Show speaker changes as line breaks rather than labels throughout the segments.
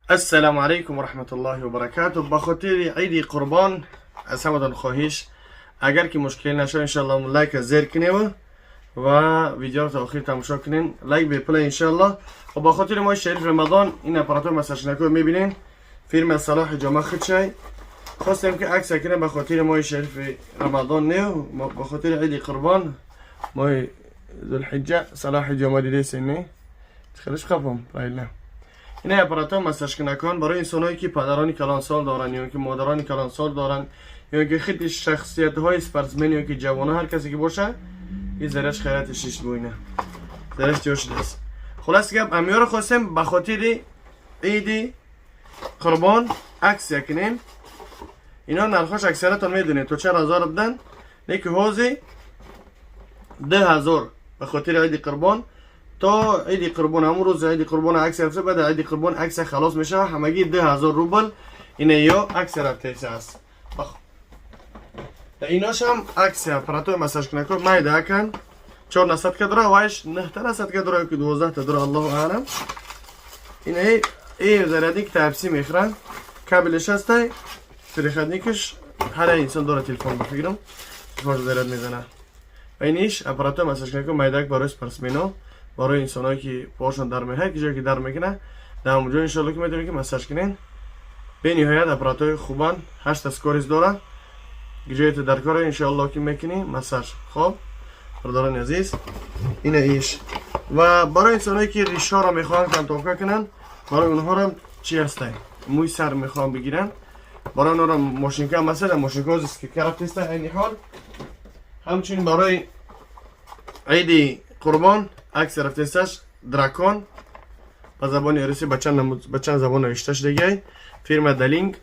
السلام علیکم و رحمت الله و برکاته. به خاطر عید قربان از همتان خواهش، اگر که مشکل نشه، انشالله like زیر کنیم و ویدیو رو تا آخر تماشا کنین. like به پلی انشالله. و با خاطر ماه شریف رمضان این اپاراتور مساج نکو میبینین، فیرم صلاح جامعه خدشای، خواستیم که عکس کنیم به خاطر ماه شریف رمضان، نه، به خاطر عید قربان، ماه ذوالحجه. صلاح جامعه دیده سنه خیلیش خفم правильно. این اپاراتور مساج کنکان برای انسانهایی که پدران کلانسال دارن یا که مادران کلانسال دارن یا که خیلی شخصیت های спортсмен یا که جوان، هر کسی که باشه، این زرش خیرت شیش بوینه زرش جور شده است. خلاص گپ، امیار خواستیم به خاطر عید قربان عکس کنیم. اینا نرخاش اکثرتون میدونید تو 4000 بدن، لیکن حوزی 10,000 به خاطر عید قربان تا عید قربان. همون روز عید قربان عکس رفته، بعد عید قربان عکس خلاص میشه. همگی 10,000 روبل اینه یا عکس رفته است. ایناش هم عکس اپراتور مساج کنه مایده کن چهار насадка داره، وایش نه تا насадка داره که 12 تا داره، الله اعلم. اینه ای зарядник Type-C میخرن، кабелش هست، переходник ش. هر انسان داره تلفن، بفکرم تلفن заряд میزنه. و اینیش اپراتور مساج کنه مایدک برای спортсмен ا، برای انسانایی که پاشون در میه، که جایی که در میکنه، در اونجا انشالله که میتونید که مساج کنین. به نهایت اپراتور خوبان، 8 скорость داره، جایی در کار انشالله که میکنی مساج. خب برادران عزیز، اینه ایش. و برای انسانایی که ریشا را میخوان کنترل کنن، برای اونها هم چی هسته، موی سر میخوان بگیرن، برای اونها را ماشینکا مثلا ماشینکا که کرفت است این حال. همچنین برای عید قربان عکس رفته استش дракон، ба забони русӣ ба чанд забон навишта шудагиай. Фирма Далинг,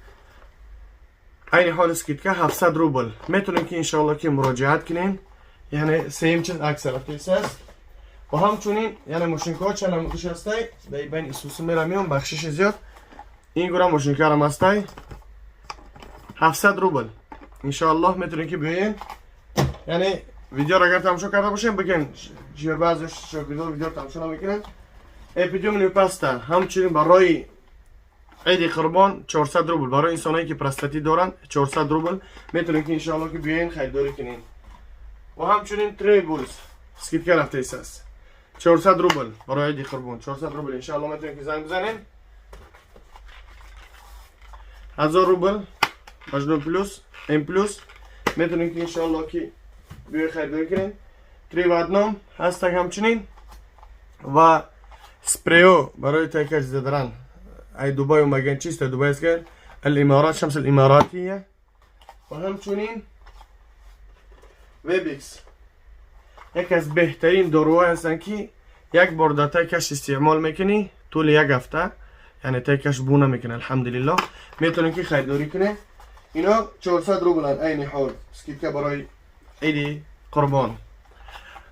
айни ҳол скидка 700 рубл. Метавонем ки иншоалло ки муроҷиат кунем. Яъне сеюм чиз акс рафтааст. Ва ҳамчунин яъне мошинкаҳо чанд намудиш ҳастай, дар байни исусу мерам, бахшиши зиёд. Ин гуна мошинкарам ҳастай, 700 рубл. Иншоаллоҳ метавонем ки биёем. Яъне видеоро агар тамошо карда бошем, бигем, баъзе шогирдо видеоро тамошо намекунанд. Эпидемио паста ҳамчунин барои иди қурбон 400 рубл. Барои инсоное ки простатит доранд, 400 рубл. Метавонем ки иншоалло ки биёен, харидорӣ кунем. Ва ҳамчунин трейбулс скидка рафтаист, 400 рубл барои иди қурбон, 400 рубл. Иншоалло метавонем ки занг бизанем. 1000 рубл Маҷнун плюс, М плюс, метавонем ки иншоалло ки биёи, харидорӣ кунем. Три в одном ҳастак. Ҳамчунин ва спрео барои тайкаш задаран, ай Дубай омаген, чиста Дубай аст, الامارات، شمس الاماراتیه. و همچنین وبیکس یکی از بهترین داروهای هستن که یک بار در تایکش استعمال میکنی، طول یک هفته یعنی تایکش بو نمیکنه، الحمدلله. میتونین که خریداری کنه. اینا 400 روبلن عین حال скидка برای عید قربان.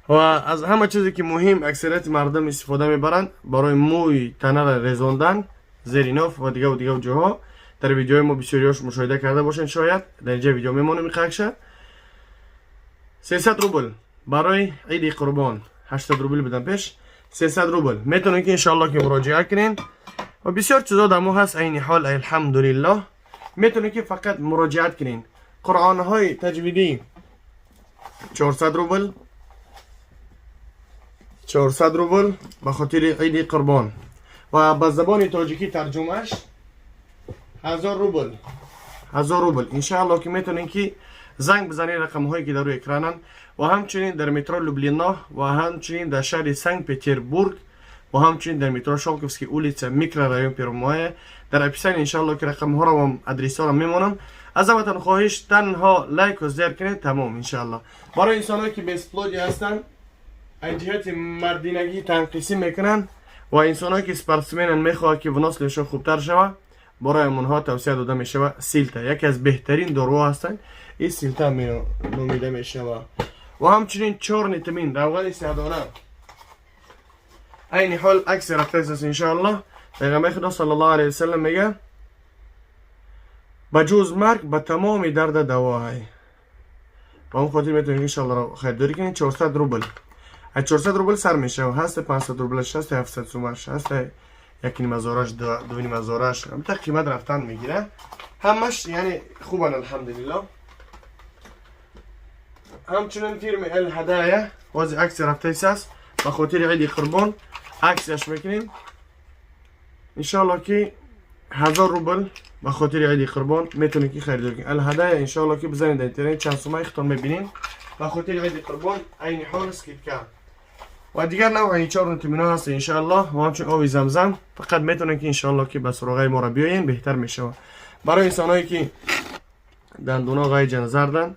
و از همه چیزی که مهم، اکثریت مردم استفاده میبرند برای موی تنه را رزوندن، زیر ناف و دیگه و دیگه و جاها، در ویدیوهای ما بسیاریاش مشاهده کرده باشین شاید. در اینجا ویدیو میمونم میخواهشه. 300 روبل برای عید قربان. 800 روبل بدم پیش، 300 روبل. میتونین که انشالله که مراجعه کنین. و بسیار چیزا در ما هست عین حال، الحمدلله. میتونین که فقط مراجعت کنین. قرآن های تجویدی 400 روبل، 400 روبل به خاطر عید قربان. و به زبان تاجیکی ترجمهش 1000 روبل، 1000 روبل. انشاءالله که میتونین که زنگ بزنید رقم هایی که در روی اکرانن. و همچنین در метро Люблино و همچنین در شهر سنگ پتربورگ و همچنین در метро Щёлковский улица، микрорайон Первомая. در описание انشاءالله که رقم ها را و ادرس ها را میمونم. از همتان خواهش، تنها like و share کنید، تمام. انشاءالله برای انسان که бесплодие هستند، از جهت مردینگی تنقیسی میکنن و انسان که спортсмен ن، میخواد که выносливость خوبتر شود، برای اونها توصیه داده میشود سیلتا. یکی از بهترین داروها هستند، این سیلتا می نامیده میشود. و همچنین чёрный тмин، روغن سیاه‌دانه، عین حال عکس رفته است. انشاءالله پیغمبر خدا صلی الله علیه وسلم میگه بجز مرگ به تمام درد دوا های. به اون خاطر میتونید انشاءالله رو خریداری کنید. 400 روبل، از 400 روبل سر میشه و هست 500 روبل، هست 700 سومش هست. 1,5 ҳазораш, 2,5 ҳазораш та қимат рафтан мегира. Ҳамаш яъне хубан, алҳамдулилло. Ҳамчунин фирми Эл Ҳадая бози акция рафтаис аст. Ба хотири Иди Қурбон акцияш мекунем, иншоалло, ки 1000 рубл ба хотири Иди Қурбон метавонед ки харидорӣ кунед. Ал Ҳадая, иншоалло, ки бизанед дар интернет, чанд сумаи худтон мебинед. Ба хотири Иди Қурбон айни ҳол скидка ва дигар навъи чорни тимино ҳаст, иншоалло, ва ҳамчун оби Замзам. Фақат метавонед ки, иншоалло, ки ба суроғаи моро биёен, беҳтар мешавад. Барои инсоное ки дандуно ғайҷан зардан,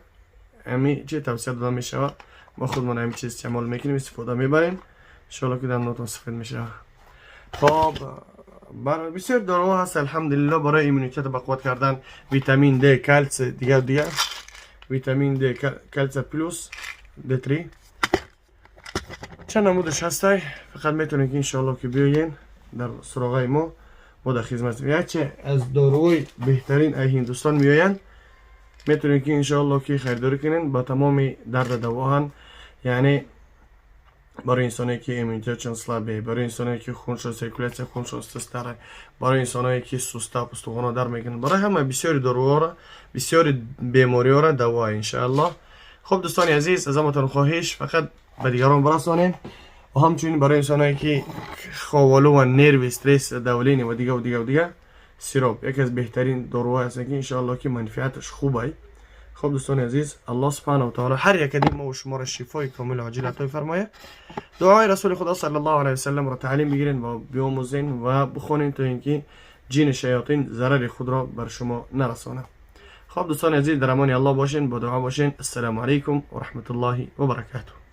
ами чи тавсия дода мешавад. Мо худмон ҳами чиз истеъмол мекунем, истифода мебарем. Иншоалло, ки дандонатон сафед мешавад. Хоб, бисёр доруҳо ҳаст, алҳамдулилло, барои иммунитета бақувват кардан: витамин Д, калсий, дигар дигар, витамин Д, калсий плюс Д3, чанд намудаш ҳастай. Фақат метавонед ки, иншоалло, ки биёен дар суроғаи мо, мо дар хизмат. Яче аз доруҳои беҳтарин ай Ҳиндустон меоянд. Метавонед ки, иншоалло, ки харидорӣ кунед. Ба тамоми дарда давоҳанд, яъне барои инсоне ки иммунитетшон слабый, барои инсоне ки хуншон, циркуляция хуншон сустара, барои инсоное ки суста пустухоно дар мекунанд, барои ҳама бисёри доруҳоро, бисёри бемориҳоро давоа, иншоаллоҳ. Хуб, дӯстони азиз, аз ҳаматон хоҳиш, фақат ба дигарон барасонед. Ва ҳамчунин барои инсоное ки ховолу ва нерви, стресс, давление ва дигар дигар дигар, сироп яке аз беҳтарин доруҳое ҳастанд, ки, иншоалло, ки манфиаташ хубай. Хуб, дӯстони азиз, Аллоҳ субҳанаҳу таала ҳар якади мо шуморо шифои комилу оҷил атой фармояд. Дуои Расули Худо саллаллоҳу алайҳи васалламро таълим бигирен ва биомӯзен ва бихонен, то ин ки ҷини шаётин зарари худро бар шумо нарасонад. Хуб, дӯстони азиз, дар амони Аллоҳ бошен, бо дуо бошен. Ассалому алайкум ва раҳматуллоҳи ва баракатуҳ.